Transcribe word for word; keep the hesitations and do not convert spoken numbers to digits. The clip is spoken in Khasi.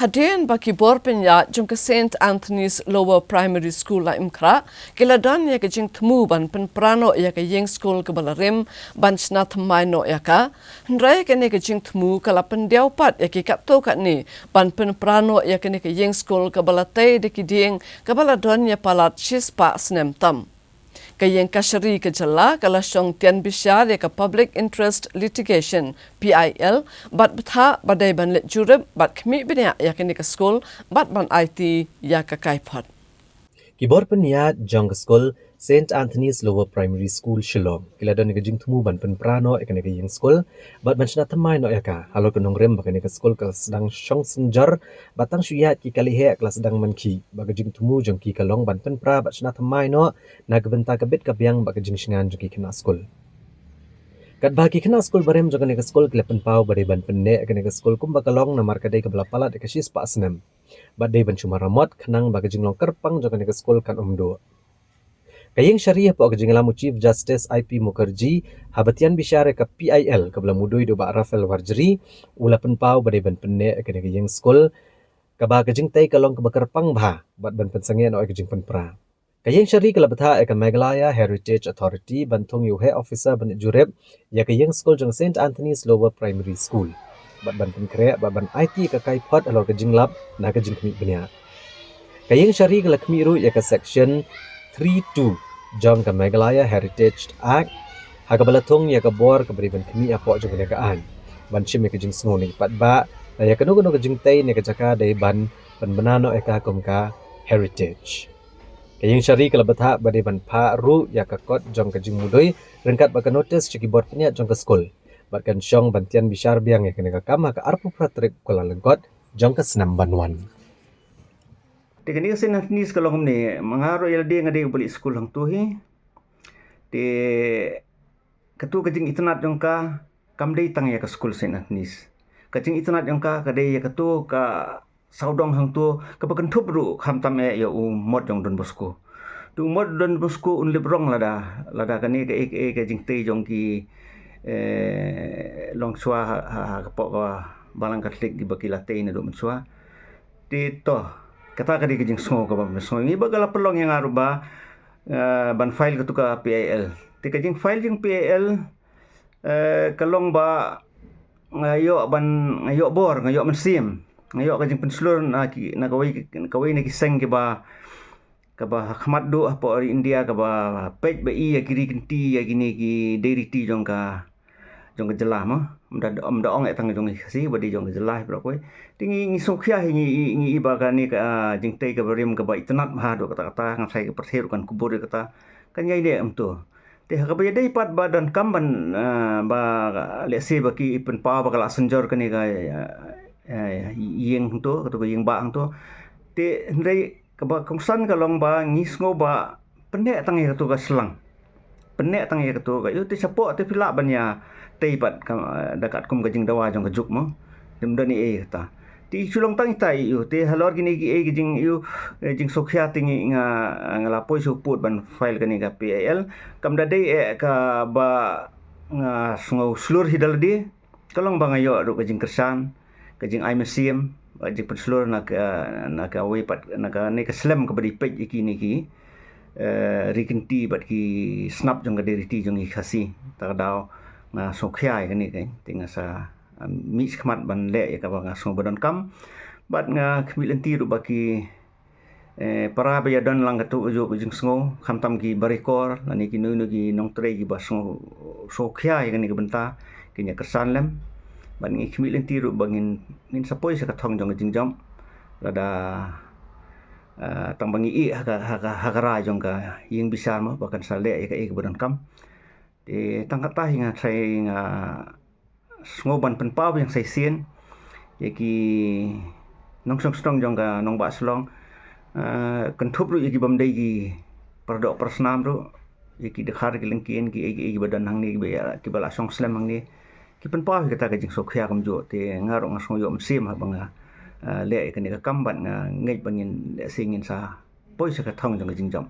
Hadien ba ki bor pynïaid jong ka Saint Anthony's Lower Primary School la im khrah, ki la don ïa ka jingthmu ban pynpra noh ïa ka ïing skul kaba la rim ban shna thymmai noh ïa ka. Hynrei kane ka jingthmu ka la pyndiaw pat ïa ki katto katne ban pynpra noh ïa kane ka ïing skul kaba la tei da ki dieng kaba la don ïa palat shispah snem tam. Ka ïing kashari ka jylla ka la shong tian bishar ïa ka Public Interest Litigation, P I L, bad bthah ba dei ban leit jurip bad khmih bniah ïa kane ka skul bad ban aiti ïa ka kaiphod. Ki bor pynïaid jong ka skul Saint Anthony's Lower Primary School Shillong ki la don ka jingthmu ban pynpra noh ïa kane ka ïing skul bad ban shna thymmai noh ïa ka, halor ka nongrim ba kane ka skul ka la sdang shong synjor bad tang shu ïaid ki kali heh ka la sdang man khih, ba ka jingthmu jong ki ka long ban pynpra bad shna thymmai noh na ka bynta ka bit ka biang bad ka jingshngaiñ jong ki khynnah skul. Katba ki khynnah skul barim jong kane ka skul ki la pynpaw ba dei ban pynneh ïa kane ka skul kumba ka long namar ka dei kaba la palat ïa ka shispah snem bad dei ban shu maramot khnang ba ka jinglong kyrpang jong kane ka skul kan ym duh. Ka ïing shari hapoh ka jingïalam u Chief Justice I P Mukherjee haba tian bishar ïa ka P I L kaba la mudui da u Bah Raphael Warjri, u la pynpaw ba dei ban pynneh ïa kane ka ïing skul kaba ka jingtei ka long kaba kyrpang bha bad ban pynsangeh noh ïa ka jingpynpra. Ka ïing shari ka la bthah ïa ka Meghalaya Heritage Authority ban thung ïa u heh officer ban jurip ïa ka ïing skul jong Saint Anthony's Lower Primary School bad ban pynkhreh bad ban aiti ïa ka kaiphod halor ka jinglap na ka jingkhmih bniah. Ka ïing shari ka la khmih ruh ïa ka Section three two jong ka Meghalaya Heritage Act, ha kaba la thung ïa ka bor kaba dei ban khmih hapoh jong kane ka aiñ ban shim ïa ka jingsngew na ki paidbah, na ïa kano kano ka jingtei ne ka jaka dei ban pynbna noh ïa ka kum ka heritage. Ka ïing shari ka la bthah ba dei ban phah ruh ïa ka kot jong ka jingmudui ryngkat bad ka notis sha ki bor pynïaid jong ka skul bad kan shong ban tian bishar biang ïa kane ka kam ha ka arphew phra tarik Kyllalyngkot jong ka snem ban wan. Te kane ka Saint Anthony's ka long kumne, ma nga ruh ïa lade nga dei uba leit skul hangto hi. Te kato ka jingitynnad jong ka kam dei tang ïa ka skul Saint Anthony's. Ka jingitynnad jong ka ka dei ïa kato ka sawdong hangto kaba kynthup ruh khamtam eh ïa u mot jong Don Bosco. Te u mot Don Bosco un lip rong lada, lada kane kaei kaei ka jingtei jong ki, eh, longshuwa ha, ha, ha ka pok ka Balang Katholik kiba ki la tei naduh mynshuwa. Te to, kata ka dei ka jingsngew kaba mynsngew. Ngi ba ka la pynlong ïa nga ruh ba, eh, ban file kato ka P I L. Te ka jingfile jong P I L, eh, ka long ba nga ïoh ban, nga ïoh bor, nga ïoh mynsiem, nga ïoh ka jingpynshlur na ki, na kawei, kawei na ki seng kiba, kaba ha khmat duh hapoh ri India kaba peit ba i ïa ki ri kynti ïa kine ki dei riti jong ka, jong ka jylla mo. Ym da, ym da ong eh tang jong i Khasi ba dei jong ka jylla hi baroh kawei. Te ngi, ngi sngewkhia hi ngi, ngi, ngi i ba kane ka, ah, jingtei kaba rim kaba itynnad bha haduh katta katta, nga tharai ka pyrthei ruh kan kubur ïa kata. Kan ïai leh kumto. Te ha kaba ïadei pat ba donkam ban, ah, ba lehse ba ki pynpaw ba ka la synjor kane ka, ah, ah, ïing hangto, kato ka ïing bah hangto. Te hynrei kaba kongsan ka long ba ngi sngew ba pynneh tang ïa kato ka slang. Pynneh tang ïa kato ka, ïoh te shapoh te phi lah ban ïa tei pat ka, ah, da katkum ka jingdawa jong ka juk mo. Te ym don ei ei kata. Te shu long tang ita ïoh te halor kine kiei ki jing ïoh, eh, jingsngewkhia te ngi nga, nga la poi sha u pud ban file kane ka P I L. Kam da dei eh kaba nga sngew shlur hi da lade. Ka long ba nga ïoh ruh ka jingkyrshan, ka jingai mynsiem, ka jingpynshlur na ka, na kawei pat, na kane ka slem kaba dei peit ïa kine ki, eh, ri kynti bad ki snap jong ka dei riti jong i Khasi. Ta ka daw nga sngewkhia ïa kane ka, te nga sa, ah, mih shakhmat ban leh ïa kaba nga sngew ba donkam. Bad nga khmih lynti ruh ba ki, eh, para ba ïa don lang kato ka juh ka jingsngew, khamtam ki barekor lane kino kino ki nongtrei kiba sngew sngewkhia ïa kane ka bynta, kin ïa kyrshan lem. Bad ngi khmih lynti ruh ba ngin, ngin sa poi sha ka thong jong ka jingjop. Lada, eh, tang ba ngi ïeh ha ka, ha ka, ha ka rai jong ka ïing bishar mo ba kan sa leh ïa kaei kaba donkam. Te tang kata hi nga tharai nga sngew ban pynpaw biang sa shisien ïa ki nongshong shnong jong ka nongbah Shillong, eh, kynthup ruh ïa ki bym dei ki paradoh parasnam ruh, ïa ki dkhar ki lyngkien kiei kiei kiba don hangne kiba ïa, kiba la shong slem hangne. Ki pynpaw ïa kata ka jingsngewkhia kumjuh te nga ruh nga sngew ïoh mynsiem haba nga, eh, leh ïa kane ka kam bad nga ngeit ba ngin lehse ngin sa poi sha ka thong jong ka jingjop.